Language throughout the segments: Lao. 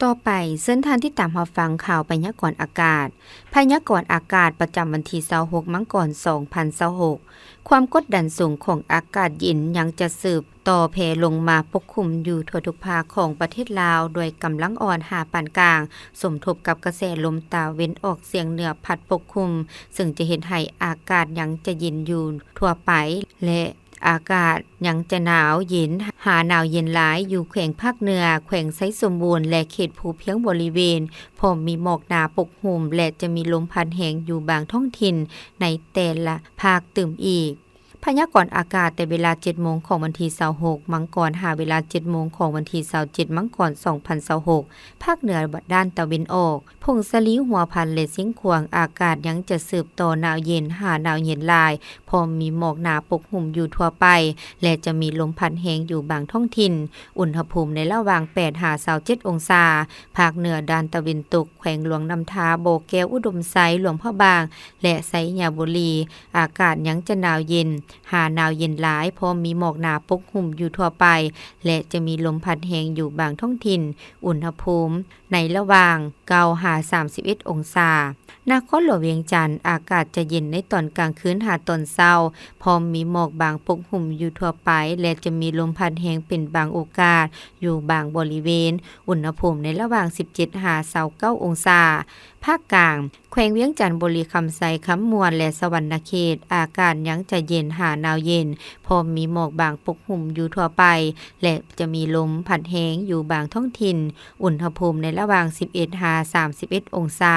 ຕໍ່ໄປ, ເຊີນທ່ານຕິດຕາມຮັບຟັງຂ່າວພະຍາກອນອາກາດ. ພະຍາກອນອາກາດປະຈຳວັນທີຊາວຫົກ ມັງກອນ ສອງພັນຊາວຫົກ. ຄວາມກົດດັນສູງຂອງອາກາດເຢັນຍັງຈະສືບຕໍ່ແຜ່ລົງມາປົກຄຸມຢູ່ທົ່ວທຸກພາກຂອງປະເທດລາວ ດ້ວຍກຳລັງອ່ອນຫາປານກາງ, ສົມທົບກັບກະແສລົມຕາເວັນອອກສຽງເໜືອພັດປົກຄຸມ, ເຊິ່ງຈະເຮັດໃຫ້ອາກາດຍັງຈະເຢັນຢູ່ທົ່ວໄປ ແລະ ອາກາດຍັງຈະໜາວເຢັນ ຫາໜາວເຢັນຫຼາຍຢູ່ແຂວງພາກເໜືອ, ແຂວງໄຊສົມບູນ ແລະ ເຂດພູພຽງບໍລິເວນ, ພ້ອມມີໝອກໜາປົກຫຸ້ມ ແລະ ຈະມີລົມພັດແຮງຢູ່ບາງທ້ອງຖິ່ນໃນແຕ່ລະພາກຕື່ມອີກ. ພະຍາກອນອາກາດແຕ່ເວລາເຈັດໂມງຂອງວັນທີຊາວຫົກ ມັງກອນ ຫາເວລາເຈັດໂມງຂອງວັນທີຊາວເຈັດ ມັງກອນ ສອງພັນຊາວຫົກ, ພາກເໜືອດ້ານຕາເວັນອອກ, ຜົ້ງສາລີ, ຫົວພັນ ແລະ ຊຽງຂວາງ, ອາກາດຍັງຈະສືບຕໍ່ໜາວເຢັນ ຫາໜາວເຢັນຫຼາຍ, ພ້ອມມີໝອກໜາປົກຫຸ້ມຢູ່ທົ່ວໄປ ແລະ ຈະມີລົມພັດແຮງຢູ່ບາງທ້ອງຖິ່ນ. ອຸນຫະພູມໃນລະຫວ່າງແປດຫາຊາວເຈັດອົງສາ. ພາກເໜືອດ້ານຕາເວັນຕົກ, ແຂວງຫຼວງນ້ຳທາ, ບໍ່ແກ້ວ, ອຸດົມໄຊ, ຫຼວງພະບາງ ແລະ ໄຊຍະບູລີ, ອາກາດຍັງຈະໜາວເຢັນ ຫາໜາວເຢັນຫຼາຍ, ພ້ອມມີໝອກໜາປົກຫຸ້ມຢູ່ທົ່ວໄປ ແລະ ຈະມີລົມພັດແຮງຢູ່ບາງທ້ອງຖິ່ນ. ອຸນຫະພູມໃນລະຫວ່າງເກົ້າຫາສາມສິບເອັດອົງສາ. ນະຄອນຫຼວງວຽງຈັນ, ອາກາດຈະເຢັນໃນຕອນກາງຄືນຫາຕອນເຊົ້າ, ພ້ອມມີໝອກບາງປົກຫຸ້ມຢູ່ທົ່ວໄປ ແລະ ຈະມີລົມພັດແຮງເປັນບາງໂອກາດຢູ່ບາງບໍລິເວນ. ອຸນຫະພູມໃນລະຫວ່າງສິບເຈັດຫາຊາວເກົ້າອົງສາ. ພາກກາງ, ແຂວງວຽງຈັນ, ບໍລິຄຳໄຊ, ຄຳມ່ວນ ແລະ ສະຫວັນນະເຂດ, ອາກາດຍັງຈະເຢັນຫາໜາວເຢັນ, ພ້ອມມີໝອກບາງປົກຫຸ້ມຢູ່ທົ່ວໄປ ແລະ ຈະມີລົມພັດແຮງຢູ່ບາງທ້ອງຖິ່ນ. ອຸນຫະພູມໃນລະຫວ່າງສິບເອັດຫາສາມສິບເອັດອົງສາ.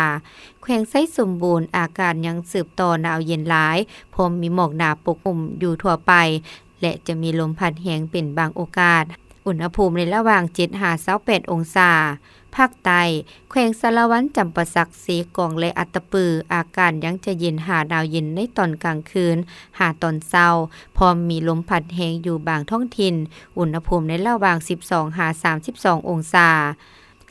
ແຂວງໄຊສົມບູນ, ອາກາດຍັງສືບຕໍ່ໜາວເຢັນຫຼາຍ, ພ້ອມມີໝອກໜາປົກຫຸ້ມຢູ່ທົ່ວໄປ ແລະ ຈະມີລົມພັດແຮງເປັນບາງໂອກາດ. ອຸນຫະພູມໃນລະຫວ່າງເຈັດຫາຊາວແປດອົງສາ. ພາກໃຕ້, ແຂວງສາລະວັນ, ຈຳປາສັກ, ເຊກອງ ແລະ ອັດຕະປື, ອາກາດຍັງຈະເຢັນຫາໜາວເຢັນໃນຕອນກາງຄືນຫາຕອນເຊົ້າ, ພ້ອມມີລົມພັດແຮງຢູ່ບາງທ້ອງຖິ່ນ. ອຸນຫະພູມໃນລະຫວ່າງສິບສອງຫາສາມສິບສອງອົງສາ.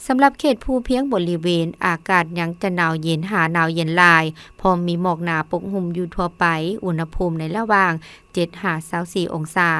ສຳລັບເຂດພູພຽງບໍລິເວນ, ອາກາດຍັງຈະໜາວເຢັນຫາໜາວເຢັນຫຼາຍ, ພ້ອມມີໝອກໜາປົກຫຸ້ມຢູ່ທົ່ວໄປ. ອຸນຫະພູມໃນລະຫວ່າງເຈັດຫາຊາວສີ່ອົງສາ.